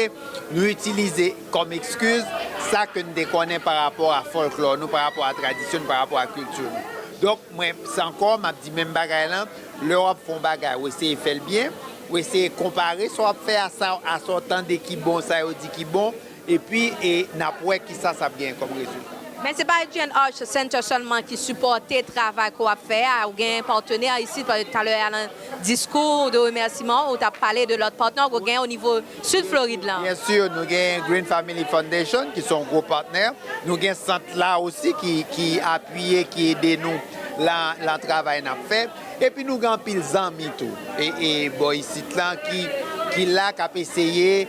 nou itilize kòm ekskiz sa ke n te konnen pa rapò a fòlklò nou, pa rapò a tradisyon nou, pa rapò a kilti nou. Donk, mwen, se ankò, m ap di menm bagay lan, lè w ap fè yon bagay, w eseye fè l byen, w eseye konpare sa w ap fè a sa, a sa w tande ki bon, sa yo di ki bon, epi, e, n ap wè kisa sa ap genyen kòm rezilta. Men se pa Adrian Arts Center sèlman ki sipòte travay ke w ap fè a, ou gen patnè isit, paske talè a nan diskou de remèsiman, ou t ap pale de lòt patnè ke w gen o nivo Sid Florid lan. Byen si, nou gen Green Family Foundation, ki se yon gwo patnè. Nou gen sant la osi ki, ki apiye, ki ede nou lan, lan travay n ap fè. Epi nou gen anpil zanmi tou, e, e bò isit lan ki, ki la, k ap eseye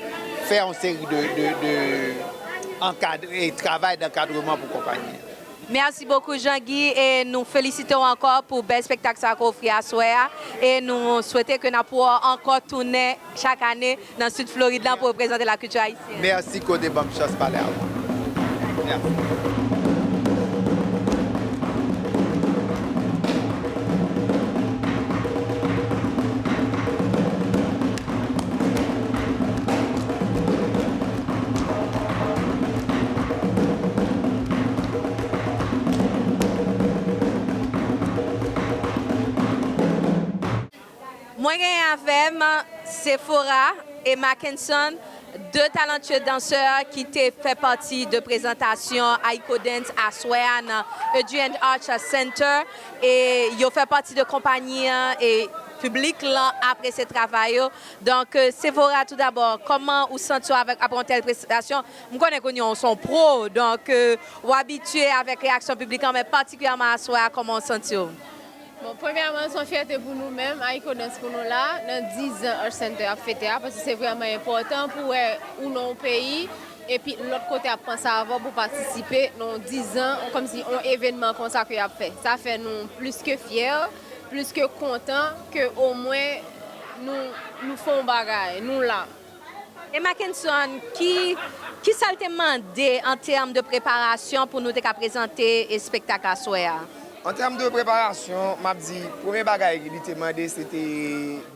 fè yon seri de, de, de ankad-, e travay dankadreman pou konpayi an. Mèsi bokou, Jean Guy, e nou felisite w ankò pou bèl espektak sa ke w ofri aswè a, e nou swete ke n ap wè w ankò tounen chak ane nan Sid Florid lan pou reprezante lakilti ayisyèn. Mèsi ke w te ban m chans pale avè w. Mèsi. Mwen genyen avè m Sephora e Mackenson, de talantye dansè ki te fè pati de prezantasyon Aiko Dance aswè a nan Adrian Arts Center, e yo fè pati de konpayi an, e piblik lan apresye travay yo. Donk, e, Sephora, tou dabò, kòman ou santi w avèk, apre yon tèl prestasyon? M konnen kounye a w se yon pro, donk, e, ou abitye avèk reyaksyon piblik lan, men patikilyèman aswè a, kòman w santi w? Bon, premyèman, se yon fyète pou nou menm, Aiko Dance pou nou la, nan diz an Arts Center ap fete a, paske se vrèman enpòtan pou wè ou nan yon peyi, epi lòt kote ap panse avè w pou patisipe nan yon diz an, kòmsi yon evènman konsa ke y ap fè. Sa fè nou plis ke fyè, plis ke kontan ke omwen nou, nou fè yon bagay, nou la. E Mackenson, ki, ki sa l te mande an tèm de preparasyon pou nou te ka prezante espektak aswè a? An tèm de preparasyon, m ap di, premye bagay li te mande, se te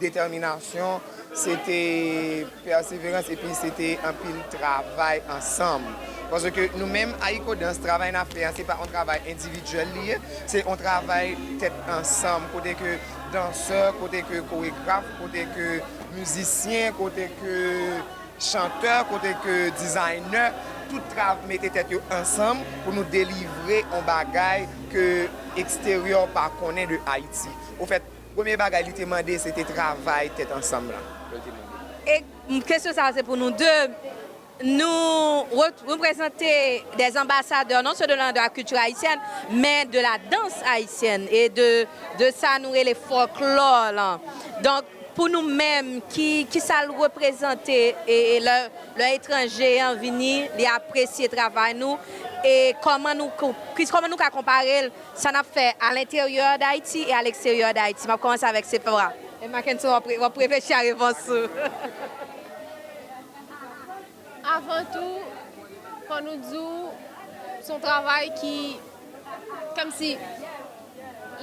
detèminasyon, se te pèseverans, epi se te anpil travay ansanm. Paske nou menm, Aiko Dans, travay n ap fè a, se pa yon travay endividyèl li ye, se yon travay tèt ansanm, kote ke dansè, kote ke koregraf, kote ke mizisyen, kote ke chantè, kote ke dizayner, tout tra-, mete tèt yo ansanm pou nou delivre yon bagay ke eksteryè pa konnen de Ayiti. Ofèt, premye bagay li te mande, se te travay tèt ansanm lan. E, m, kesyon sa a, se pou nou de. Nou re-, reprezante des ambassadeurs non seulement de la culture haïtienne, men de la danse haïtienne e de, de sa nou rele fòklò lan. Donk, pou nou menm, ki, ki sa l reprezante, e, e lè, lè etranje an vini, li apresye travay nou, e kòman nou ko-, ki, kòman nou ka konpare l, sa n ap fè à l'intérieur d'Haïti et à l'extérieur d'Haïti? M ap kòmanse avèk Sephora. E Mackenson, w ap re-, w ap reflechi a repons ou. Avan tou, fò nou di w, se yon travay ki, kòmsi,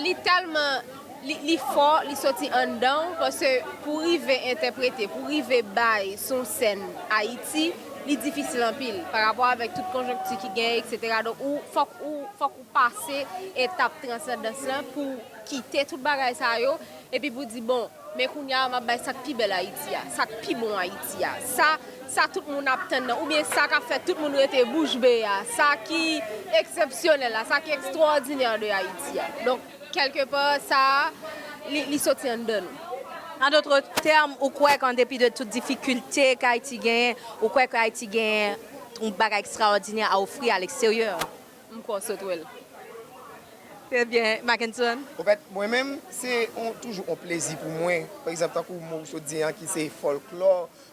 li tèlman, li, li fò, li soti anndan w, paske pou rive entèprete, pou rive bay sou sèn Ayiti, li difisil anpil, pa rapò avèk tout konjonkti ki genyen, etsetera. Donk, ou, fòk ou, fòk ou pase etap transandans lan pou kite tout bagay sa yo, epi pou di, bon, men kounye a, m ap bay sa k pi bèl Ayiti a, sa k pi bon Ayiti a, sa, sa tout moun ap tann nan, oubyen sa k ap fè tout moun rete bouch be a, sa ki eksepsyonèl la, sa ki ekstwòdinè de Ayiti a. Donk, kèlkepa, sa a, li, li soti anndan nou. An dòt tèm, ou kwè ke an depi de tout difikilte ke Ayiti genyen, ou kwè ke Ayiti genyen yon bagay ekstraòdinè a ofri a leksteryè? M kwè w sot wè l. Trè byen, Mackenson. Anfèt, mwen menm, se on, toujou on plezi pou mwen. Pa egzanp, tankou mo ou sot di an ki se fòlklò,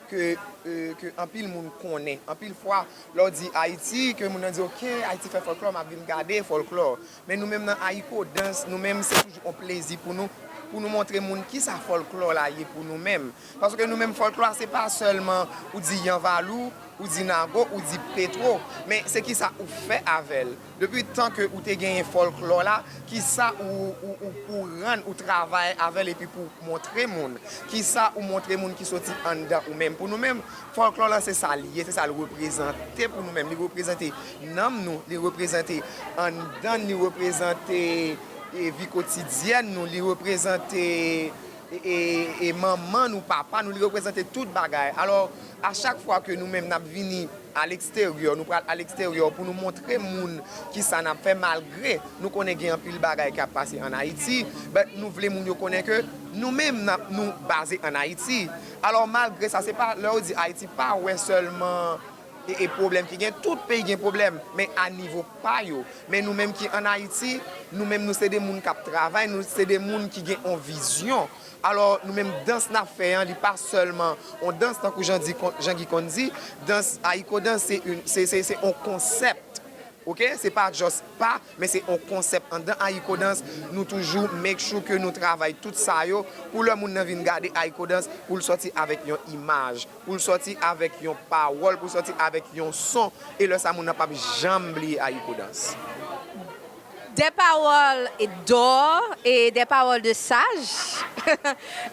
ke, euh, ke anpil moun konnen. Anpil fwa, lè w di Ayiti, ke moun nan di, "Ok, Ayiti fè fòlklò, m ap vin gade fòlklò." Men nou menm nan Ayiko Dans, nou menm se toujou on plezi pou nou, pou nou montre moun kisa fòlklò la ye pou nou menm. Paske nou menm fòlklò a se pa sèlman ou di Yanvalou, ou di Nago, ou di Petwo, men se kisa ou fè avè l. Depi tan ke ou te genyen fòlklò la, kisa ou, ou, ou, ou rann, ou travay avè l epi pou montre moun? Kisa ou montre moun ki soti anndan ou menm? Pou nou menm, fòlklò la se sa l ye, se sa l reprezante pou nou menm. Li reprezante nanm nou, li reprezante anndan, li reprezante e, vi kotidyèn nou, li reprezante e, e, e manman nou, papa nou, li reprezante tout bagay. Alò, a chak fwa ke nou menm n ap vini a leksteryè, nou pral a leksteryè pou nou montre moun kisa n ap fè, malgre nou konnen gen anpil bagay k ap pase ann Ayiti, but nou vle moun yo konnen ke nou menm n ap, nou baze ann Ayiti. Alò, malgre sa, se pa, lè yo di Ayiti, pa wè sèlman e, e pwoblèm ki gen, tout peyi gen pwoblèm, men a nivo pa yo. Men nou menm ki ann Ayiti, nou menm nou se de moun k ap travay, nou se de moun ki gen on vizyon. Alò, nou menm dans n ap fè an, li pa sèlman on dans, tankou Jan di kon, Jan Guy konn di, dans, Ayiko dans, se, se, se, se on konsèp. Ok? Se pa just pa, men se on konsèp. Anndan Ayiko dans, nou toujou make sure ke nou travay tout sa yo, pou lè moun nan vin gade Ayiko dans, pou l sòti avèk yon imaj, pou l sòti avèk yon pawòl, pou l sòti avèk yon son, e lè sa moun nan p ap janm bliye Ayiko dans. Des paroles d'or et des paroles de sage.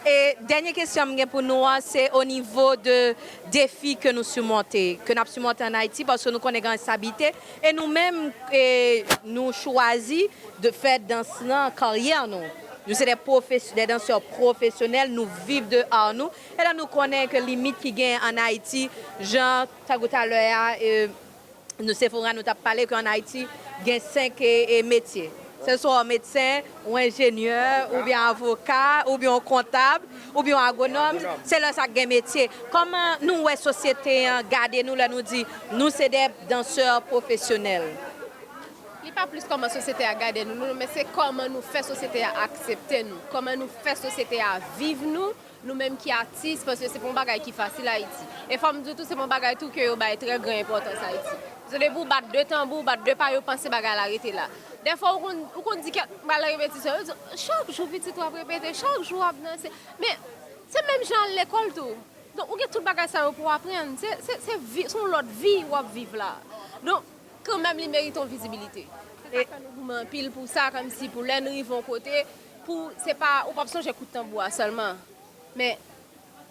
E dènye kesyon m gen pou nou an, se o nivo de defi ke nou simonte, ke n ap simonte ann Ayiti, paske nou konnen gen enstabilite, e nou menm, e nou chwazi de fè dans lan karyè nou. Nou se de pwofes, de dansè pwofesyonèl, nou viv de art nou, e lè nou konnen ke limit ki gen ann Ayiti, jan tankou talè a, e, nou Sephora, nou t ap pale ke ann Ayiti, gen senk e, e, metye. Se swa w medsen, ou enjenyè, oubyen avoka, oubyen w kontab, oubyen w agwonòm. Se lè sa k gen metye. Kòman nou wè sosyete an gade nou lè nou di nou se de dansè pwofesyonèl? Li pa plis kòman sosyete a gade nou, non, men se kòman nou fè sosyete a aksepte nou, kòman nou fè sosyete a viv nou, nou menm ki atis, paske se pa yon bagay ki fasil Ayiti. E fò m di w tou, se pa yon bagay tou ke yo bay trè gran enpòtans Ayiti. Paske depi w bat de tanbou, w bat de pa, yo panse bagay la rete la. Dèfwa, ou konn, ou konn di kèk, m pral nan repetisyon, yo di, "Chak jou pitit w ap repete, chak jou w ap danse." Men, se menm jan al lekòl tou. Donk, ou gen tout bagay sa yo pou w aprann. Se, se, se vi, se yon lòt vi w ap viv la. Donk, kanmenm, li merite yon vizibilite. Se sa k fè nou goumen anpil pou sa, kòmsi pou lè n rive yon kote, pou, se pa, ou p ap sonje kout tanbou a sèlman, men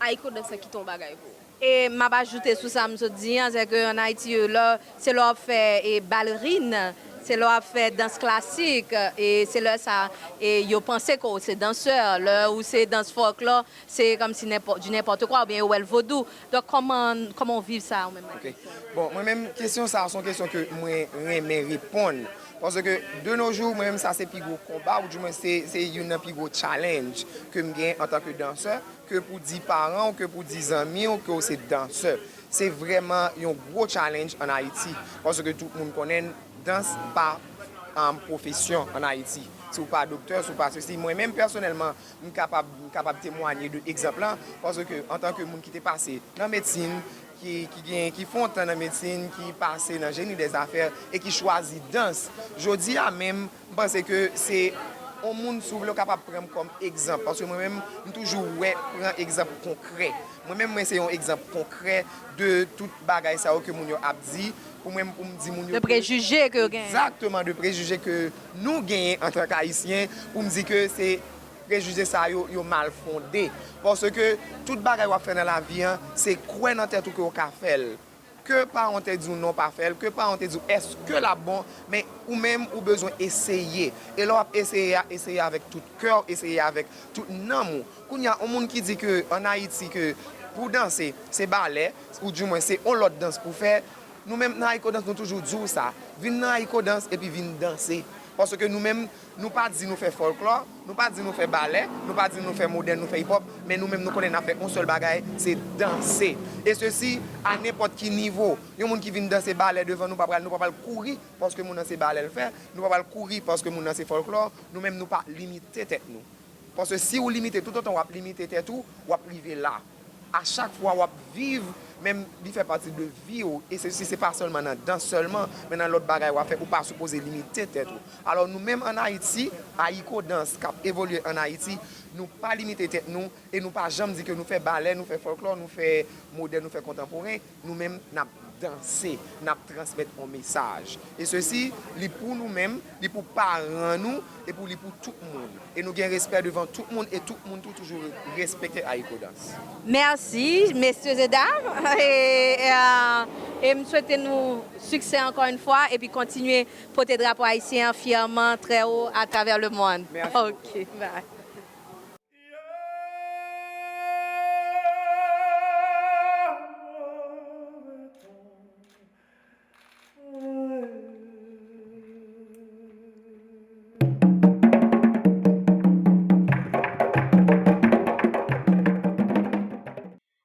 Ayiko dans lan kite yon bagay pou ou. E m ap ajoute sou sa m sot di an, se ke ann Ayiti, lè, se lè w ap fè, e, balerin, se lè w ap fè dans klasik, e se lè sa, e yo panse ke w se dansè. Lè ou se dans fòklò, se kòmsi nenpò, du n'importe quoi, oubyen yo wè l vodou. Donk, kòman, kòman w viv sa, ou menm? Ok. Bon, mwen menm, kesyon sa a, se yon kesyon ke mwen renmen reponn. Paske, de nos jours, mwen menm, sa se pi gwo konba, ou di mwen se, se youn nan pi gwo challenge ke m gen antanke dansè, ke pou di paran w, ke pou di zanmi w, ke w se dansè. Se vrèman yon gwo challenge ann Ayiti, paske tout moun konnen dans pa, um, pwofesyon ann Ayiti. Si w pa doktè, si w pa sesi, mwen menm pèsonèlman, m kapab, m kapab temwanye de egzanp lan, paske antanke moun ki te pase nan medsin, ki, ki gen, ki fè yon tan nan medsin, ki pase nan jeni dèzafè e ki chwazi dans. Jodi a menm, m panse ke se yon moun, si w vle, w kapab pran m kòm egzanp, paske mwen menm, m toujou wè, pran egzanp konkrè. Mwen menm, mwen se yon egzanp konkrè de tout bagay sa yo ke moun yo ap di, pou mwen, pou m di moun yo... De prejije ke yo genyen. Egzakteman, de prejije ke nou genyen antanke Ayisyen, pou m di ke se prejije sa yo, yo mal fonde. Paske tout bagay w ap fè nan lavi an, se kwè nan tèt ou ke w ka fè l. Ke paran w te di w non, pa fè l, ke paran w te di w èske l ap bon, men ou menm ou bezwen eseye. E lè w ap eseye a, eseye avèk tout kè w, eseye avèk tout nanm ou. Kounye a, yon moun ki di ke ann Ayiti ke pou danse, se balè, oudimwen se yon lòt dans pou fè, nou menm nan Ayiko Dans, nou toujou di w sa. Vin nan Ayiko Dans epi vin danse. Paske nou menm, nou pa di nou fè fòlklò, nou pa di nou fè balè, nou pa di nou fè modèn, nou fè hip-hop, men nou menm nou konnen n ap fè yon sèl bagay, se danse. E sesi, a nenpòt ki nivo. Yon moun ki vin danse balè devan nou, pa pral, nou pa pral kouri paske moun nan se balè l fè, nou pa pral kouri paske moun nan se fòlklò, nou menm nou pa limite tèt nou. Paske si w limite, toutotan w ap limite tèt ou, w ap rive la. A chak fwa w ap viv, menm li fè pati de vi w, e se, se, se pa sèlman nan dans sèlman, men nan lòt bagay w ap fè, ou pa sipoze limite tèt ou. Alò, nou menm ann Ayiti, Ayiko Dans k ap evolye ann Ayiti, nou pa limite tèt nou, e nou pa janm di ke nou fè balè, nou fè fòlklò, nou fè modèn, nou fè kontanporen, nou menm n ap danse, n ap transmèt yon mesaj. E sesi, li pou nou menm, li pou paran nou, e pou li pou tout moun. E nou gen respè devan tout moun, e tout moun tou toujou respekte Ayiko Dans. Mèsi, mesye e dam. E, e, e m swete nou siksè ankò yon fwa, epi kontinye pote drapo ayisyen an fyèman trè wo atravè lemonn. Mèsi. Ok, bye.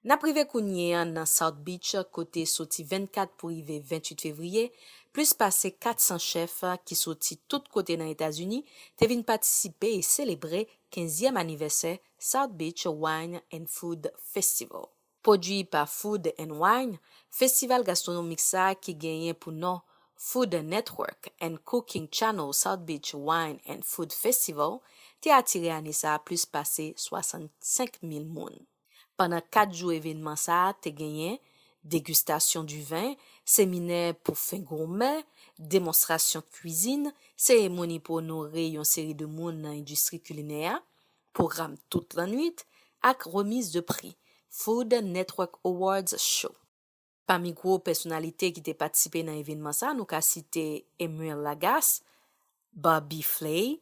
N ap rive kounye a nan South Beach, kote soti vennkat pou rive venntuit fevriye, plis pase kat san chèf ki soti tout kote nan Etazini te vin patisipe e selebre kenzyèm anivèsè South Beach Wine and Food Festival. Pwodui pa Food and Wine, festival gastwonomik sa a ki genyen pou non Food Network and Cooking Channel South Beach Wine and Food Festival te atire ane sa a plis pase swasannsenk mil moun. Pandan kat jou evènman sa a te genyen degustasyon diven, seminè pou fen goumè, demonstrasyon kwizin, seremoni pou onore yon seri de moun nan endistri kilinè a, pwogram tout lannwit, ak remiz de pri, Food Network Awards Show. Pami gwo pèsonalite ki te patisipe nan evènman sa a, nou ka site Emuel Lagasse, Bobby Flay,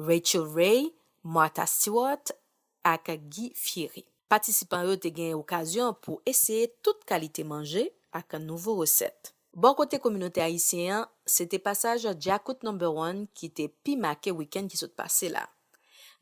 Rachael Ray, Martha Stewart ak Guy Fieri. Patisipan yo te gen okazyon pou eseye tout kalite manje ak nouvo resèt. Bò kote kominote ayisyen an, se te pasaj Djakout Number One ki te pi make wikenn ki sot pase la.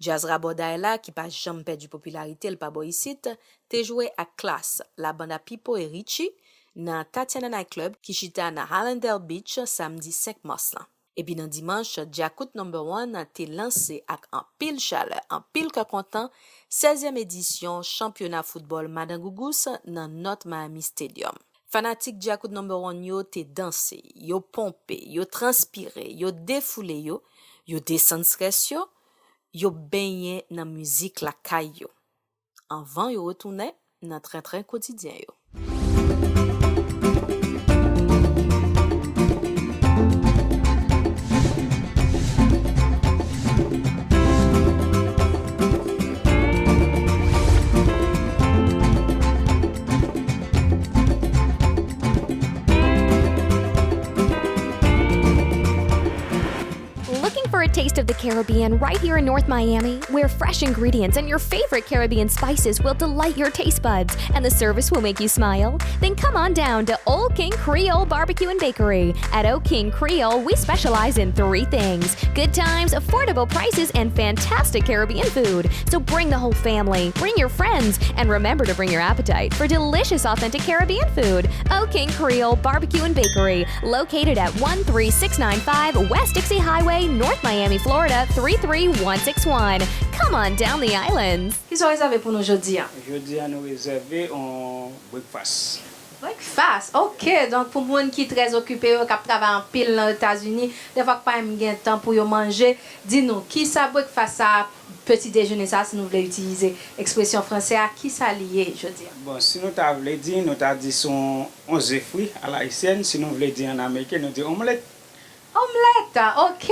Djaz rabòday la, ki pa janm pèdi popilarite l pa bò isit, te jwe ak Klass, labanda Pipo e Richie, nan Tatiana Night Club ki chita nan Hallandale Beach samdi senk mas lan. Epi nan dimanch, Djakout Number One te lanse ak anpil chalè, anpil kè kontan, sèzyèm edisyon chanpyona foutbòl Madan Gougous nan North Miami Stadium. Fanatik Djakout Number One yo te danse, yo ponpe, yo transpire, yo defoule yo, yo desann strès yo, yo benyen nan mizik lakay yo. Anvan yo retounen nan trentren kotidyen yo. Looking for a taste of the Caribbean right here in North Miami, where fresh ingredients and your favorite Caribbean spices will delight your taste buds and the service will make you smile? Then come on down to Old King Creole Barbecue and Bakery. At Old King Creole, we specialize in three things: good times, affordable prices, and fantastic Caribbean food. So bring the whole family, bring your friends, and remember to bring your appetite for delicious, authentic Caribbean food. Old King Creole Barbecue and Bakery, located at one three six nine five West Dixie Highway, North Miami, Florida three three one six one. Come on down the islands. Kisa w rezève pou nou jodi a? Jodi a nou rezève yon breakfast. Breakfast, ok. Donk pou moun ki trè okipe yo, k ap travay anpil nan Etazini, dèfwa k pa menm gen tan pou yo manje, di nou, kisa breakfast sa, petit déjeuner sa, si nou vle itilize ekspresyon fransè a, kisa li ye jodi a? Bon, si nou ta vle di, nou ta di se yon, yon ze fri a la ayisyèn, si nou vle di an ameriken, nou di omelette. Omelette, ok.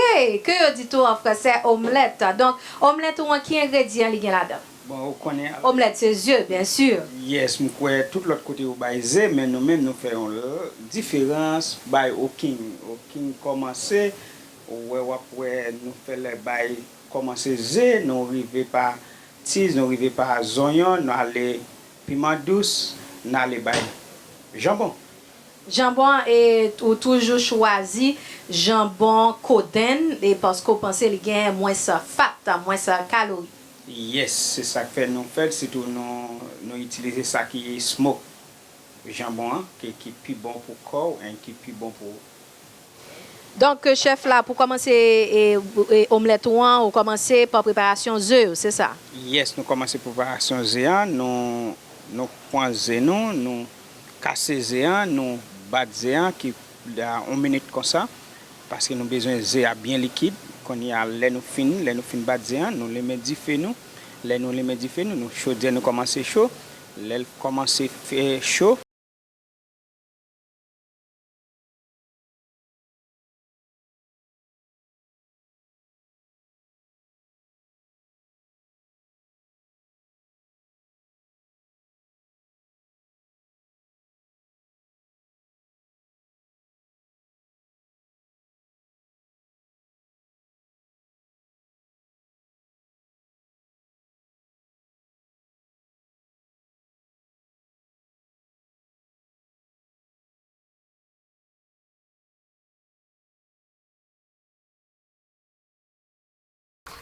Ke yo di tou an fransè, omelette. Donk, omelette ou an, ki engredyan li gen ladan? Bon, ou konnen. Omelette, se ze, byen si. Yes, m kwè tout lòt kote yo bay ze, men nou menm nou fè yon l-, diferans, bay Old King. Old King kòmanse, ou wè, w ap wè nou fè lè bay kòmanse ze, nou rive pa cheese, nou rive pa zonyon, nou ale piman dous, nou ale bay janbon. Janbon an, e, ou toujou chwazi janbon kodenn, e, paske w panse li gen mwens fat, mwens kalori. Yes, se sa k fè nou fè l, sitou nou, nou itilize sa ki smoke janbon an, ki, ki pi bon pou kò w, and ki pi bon pou Donk, chèf la, pou kòmanse, e, e, omlèt ou an, ou kòmanse pa preparasyon ze yo, se sa? Yes, nou kòmanse preparasyon ze an, nou, nou pran ze nou, nou kase ze an, nou bat ze an ki la yon minit konsa, paske nou bezwen ze a byen likid. Kounye a, lè nou fin, lè nou fin bat ze an, nou limen dife nou. Lè nou limen dife nou, nou chodyè nou kòmanse cho. Lè l kòmanse fè cho,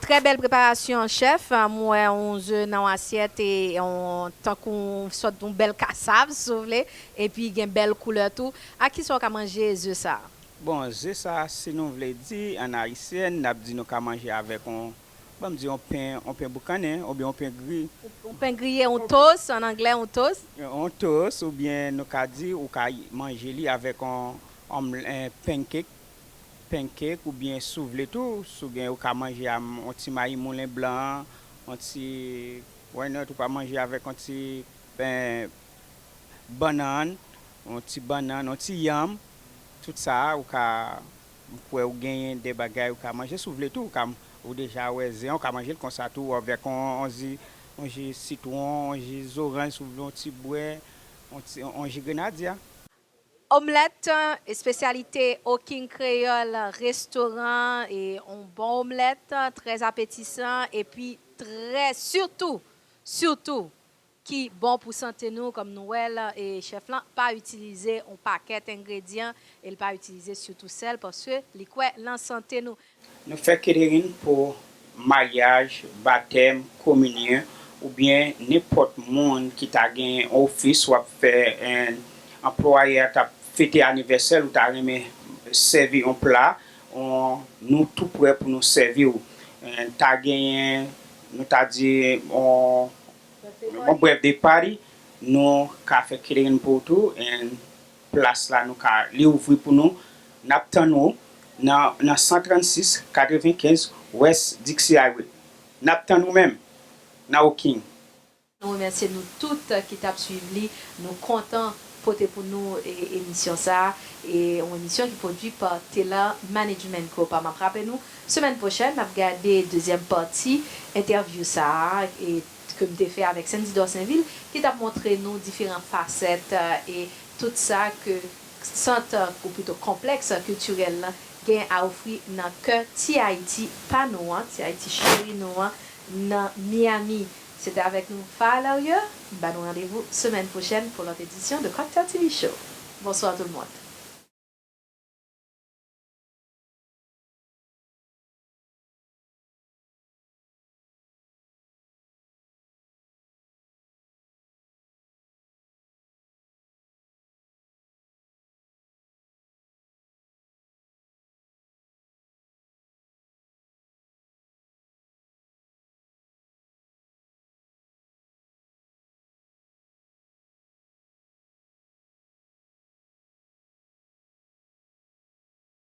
Trè bèl preparasyon, chèf. M wè yon ze nan yon asyèt e yon, tankou yon sòt yon bèl kasav, si w vle. Epi gen bèl koulè tou. Ak kisa w ka manje ze sa a? Bon, ze sa a, si nou vle di, an ayisyen, n ap di nou ka manje avèk yon, ban m di, yon pen, yon pen boukannen, oubyen yon pen gri. Yon pen griye, yon toast, an anglè, yon toast. Yon toast, oubyen nou ka di, ou ka manje li avèk yon, yon, eh, pancake. Pancake oubyen si w vle tou, si w gen, ou ka manje a, yon ti mayi moulen blan, yon ti, why not, ou ka manje avèk yon ti, eh, bannann, yon ti bannann, yon ti yanm, tout sa a, ou ka, m kwè ou genyen de bagay ou ka manje, si w vle tou, ou ka, ou deja wè zen an, ou ka manje l konsa tou, avèk yon, yon ji, yon ji sitwon, yon ji zoranj, si w vle, yon ti bwè, yon ti, yon ji grenadya. Omlèt, espesyalite Oking Kreyòl Restoran, e yon bon omlèt, trè apetisan, epi trè, sitou, sitou, ki bon pou sante nou, kòm nou wè l, e chèf lan pa itilize yon pakèt engredyan, e l pa itilize sitou sèl, paske li kwè nan sante nou. Nou fè catering pou maryaj, batèm, kominyon, oubyen nenpòt moun ki ta gen yon ofis w ap fè, en, anplwaye a t ap fete anivèsè l, ou ta renmen sèvi yon pla, on, nou tou prè pou nou sèvi w. En, ta genyen, nou ta di, on, yon birthday party, nou ka fè catering pou ou tou, and plas la nou ka, li ouvri pou nou. N ap tann ou nan, nan san trannsis katrevenkenz West Dixie Highway. N ap tann ou menm nan Oking. Nou remèsye nou tout ki t ap swiv li. Nou kontan pote pou nou, e, emisyon sa a, e yon emisyon ki pwodui pa Taylor Management Group. M ap raple nou, semèn pwochèn, n ap gade dezyèm pati entèvyou sa a, e ke m te fè avèk Sandy Dorsainville, ki t ap montre nou diferan fasèt, e tout sa ke sant, ou pito konplèks kiltirèl lan gen a ofri nan kè Ti Ayiti pa nou an, Ti Ayiti cheri nou an, nan Miami. Se te avèk nou, Valeria. M ba nou randevou semèn pwochèn pou lòt edisyon de Cocktail T V Show. Bonswa tout moun.